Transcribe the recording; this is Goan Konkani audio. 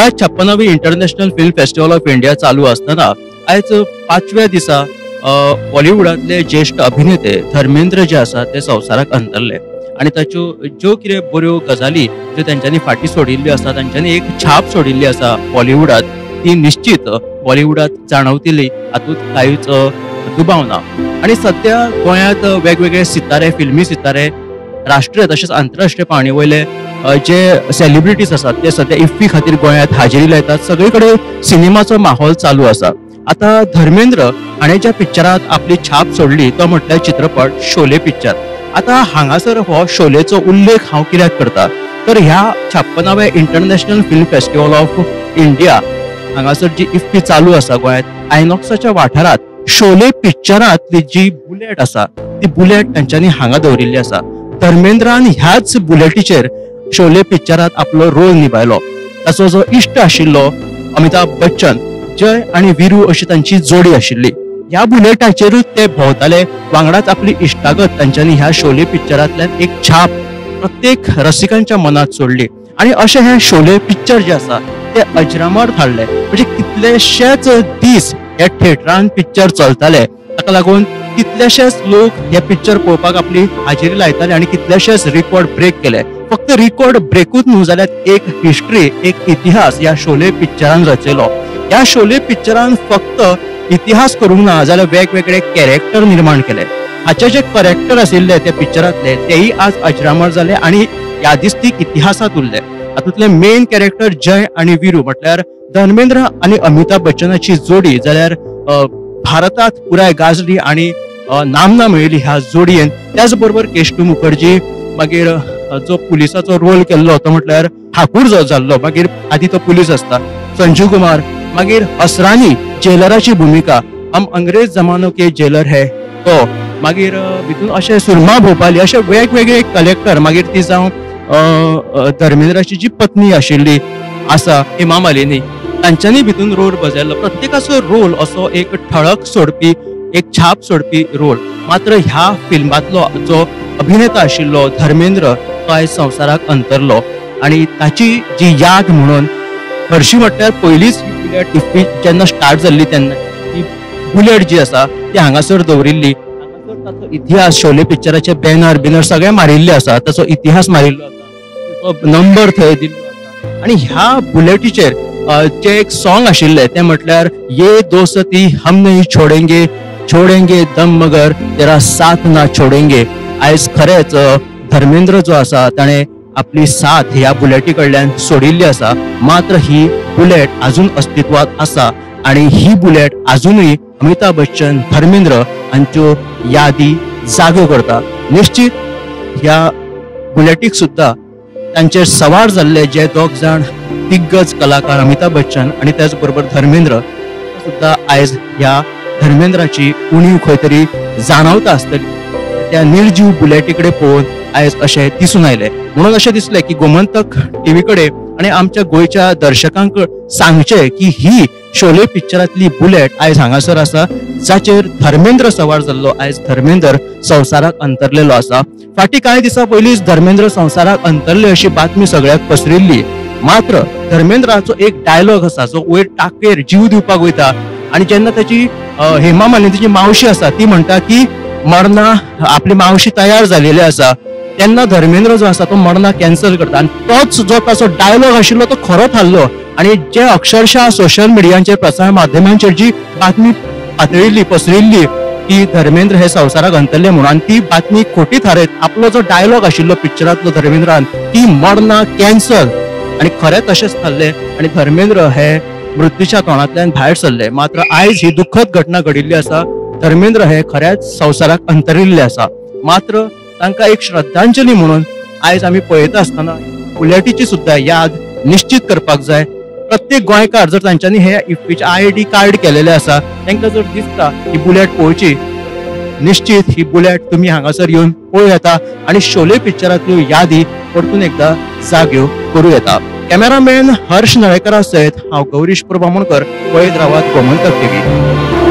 गोंयांत 56वी international film festival of India चालू आसतना आयज 5व्या दिसा बॉलिवूडांतले ज्येश्ठ अभिनेते धर्मेंद्र जे आसा ते संवसाराक अंतरले आनी ताच्यो ज्यो कितें बऱ्यो गजाली ज्यो तेंच्यांनी फाटीं सोडिल्ल्यो आसा, तांच्यांनी एक छाप सोडिल्ली आसा बॉलिवूडांत, ती निश्चीत बॉलिवूडांत जाणवतली हातूंत कांयच दुबाव ना. आनी सद्या गोंयांत वेगवेगळे सितारे, फिल्मी सितारे राष्ट्रीय तशेंच आंतरराष्ट्रीय पावणे वयले जे सेलिब्रिटीज आसात ते सद्या इफ्फी खातीर गोंयांत हाजेरी लायतात. सगळे कडेन सिनेमाचो माहोल चालू आसा. आतां धर्मेंद्र हाणें ज्या पिक्चरांत आपली छाप सोडली तो म्हटल्यार चित्रपट शोले पिक्चर. आतां हांगासर हो शोलेचो उल्लेख हांव कित्याक करता तर ह्या 56व्या international film festival of India हांगासर जी इफ्फी चालू आसा गोंयांत, आयनॉक्साच्या वाठारांत शोले पिक्चरांतली जी बुलेट आसा ती बुलेट तांच्यांनी हांगा दवरिल्ली आसा. धर्मेंद्रान ह्याच बुलेटीचेर शोले पिक्चरांत आपलो रोल निभायलो. ताचो जो इश्ट आशिल्लो अमिताभ बच्चन, जय आनी विरू अशी तांची जोडी आशिल्ली. ह्या बुलेटाचेरूच ते भोंवताले. वांगडाच आपली इश्टागत तांच्यांनी ह्या शोले पिक्चरांतल्यान एक छाप प्रत्येक रसिकांच्या मनात सोडली आनी अशें हें शोले पिक्चर जें आसा ते अजरामर थारलें. म्हणजे कितलेशेच दीस हे थिएटरान पिक्चर चलताले, ताका लागून कितलेशेच लोक हे पिक्चर पळोवपाक आपली हाजेरी लायताले आनी कितलेशेच रिकॉर्ड ब्रेक केले. फक्त रिकॉर्ड ब्रेकूच न्हू जाल्यार एक हिस्ट्री, एक इतिहास ह्या शोले पिक्चरान रचयलो. ह्या शोले पिक्चरान फक्त इतिहास करूंक ना जाल्यार वेगवेगळे कॅरेक्टर निर्माण केले. हाचे जे कॅरेक्टर आशिल्ले त्या पिक्चरांतले तेय आज अजरामर जाले आनी यादिस्तीक इतिहासांत उरले. हातूंतले मेन कॅरेक्टर जय आनी विरू म्हटल्यार धर्मेंद्र आनी अमिताभ बच्चनाची जोडी जाल्यार भारतांत पुराय गाजली आनी नामना मेळयली ह्या जोडयेन. त्याच बरोबर केष्टू मुखर्जी, मागीर जो पुलिसाचो रोल केल्लो तो म्हटल्यार ठाकूर जो जाल्लो, मागीर आदी तो पुलीस आसता संजीव कुमार, मागीर असरानी जेलराची भुमिका, हम अंग्रेज जमानो के जेलर है तो, मागीर भितून अशें सुरमा भोपाली, अशे वेगवेगळे कलेक्टर, मागीर ती जावं धर्मेंद्राची जी पत्नी आशिल्ली आसा हेमा मालिनी, तांच्यांनी भितून रोल बजायल्लो. प्रत्येकाचो रोल असो एक ठळक सोडपी, एक छाप सोडपी रोल. मात्र ह्या फिल्मांतलो जो अभिनेता आशिल्लो धर्मेंद्र तो आयज संवसाराक अंतरलो आनी ताची जी याद म्हणून हरशी म्हटल्यार पयलीच बुलेट इफ्फी जेन्ना स्टार्ट जाल्ली तेन्ना ही बुलेट जी आसा ती हांगासर दवरिल्ली. हांगासर ताचो इतिहास, शोले पिक्चराचे बॅनर बिनर सगळे मारिल्ले आसा, ताचो इतिहास मारिल्लो आसा, ताचो नंबर थंय दिल्लो आसा. आनी ह्या बुलेटीचेर जे एक सॉंग आशिल्लें तें म्हटल्यार ये दोस्ती हम नहीं छोडेंगे, छोडेंगे दम मगर तेरा साथ ना छोडेंगे. आयज खरेंच धर्मेंद्र जो आसा ताणें आपली साथ ह्या बुलेटी कडल्यान सोडिल्ली आसा. मात्र ही बुलेट अजून अस्तित्वात आसा आनी ही बुलेट अजूनय अमिताभ बच्चन, धर्मेंद्र हांच्यो यादी जाग्यो करता. निश्चित ह्या बुलेटीक सुद्दां तांचेर सवार जाल्ले जे दोग जाण दिग्गज कलाकार अमिताभ बच्चन आनी त्याच बरोबर धर्मेंद्र सुद्दां आयज ह्या धर्मेंद्राची उणीव खंय तरी जाणवता आसतली. त्या निर्जीव बुलेटी कडेन पळोवन आयज अशें दिसून आयलें. म्हणून अशें दिसलें की गोमंतक टीव्ही कडेन आनी आमच्या गोंयच्या दर्शकांक सांगचें की ही शोले पिक्चरांतली बुलेट आयज हांगासर आसा, जाचेर धर्मेंद्र सवार जाल्लो. आयज धर्मेंद्र संवसाराक अंतरलेलो आसा. फाटीं कांय दिसां पयलींच धर्मेंद्र संवसाराक अंतरले अशी बातमी सगळ्याक पसरिल्ली. मात्र धर्मेंद्राचो एक डायलॉग आसा जो वयर टाकयेर जीव दिवपाक वयता आनी जेन्ना ताची हेमा मालिनीची मावशी आसा ती म्हणटा की मरना, आपली मावशी तयार जालेली आसा, तेन्ना धर्मेंद्र जो आसा तो मरना कॅन्सल करता आनी तोच जो ताचो डायलॉग आशिल्लो तो खरो थारलो. आनी जे अक्षरशः सोशल मिडियांचेर, प्रसार माध्यमांचेर जी बातमी पातळिल्ली, पसरिल्ली की धर्मेंद्र हे संवसाराक अंतरले म्हणून, आनी ती बातमी खोटी थारयत आपलो जो डायलॉग आशिल्लो पिक्चरांतलो धर्मेंद्रान ती मरना कॅन्सल, आनी खरें तशेंच थारलें आनी धर्मेंद्र हे मृत्यूच्या तोंडांतल्यान भायर सरले. मात्र आयज ही दुःखद घटना घडिल्ली आसा. धर्मेंद्र हे खऱ्याच संवसाराक अंतरिल्ले आसा. मात्र तांकां एक श्रद्धांजली म्हणून आयज आमी पळयता आसतना बुलेटीची सुद्दां याद निश्चित करपाक जाय. प्रत्येक गोंयकार जर तांच्यांनी हे इफ्फीचे ID card केलेले आसा तांकां जर दिसता ही बुलेट पळोवची, निश्चित ही बुलेट तुमी हांगासर येवन पळोवं येता आनी शोले पिक्चरांतल्यो यादी परतून एकदां जाग्यो करूं येता. कॅमेरामॅन हर्ष नळेकरा सयत हांव गौरीश प्रभू आमोणकर, पळयत रावात गोमंतक टीव्ही.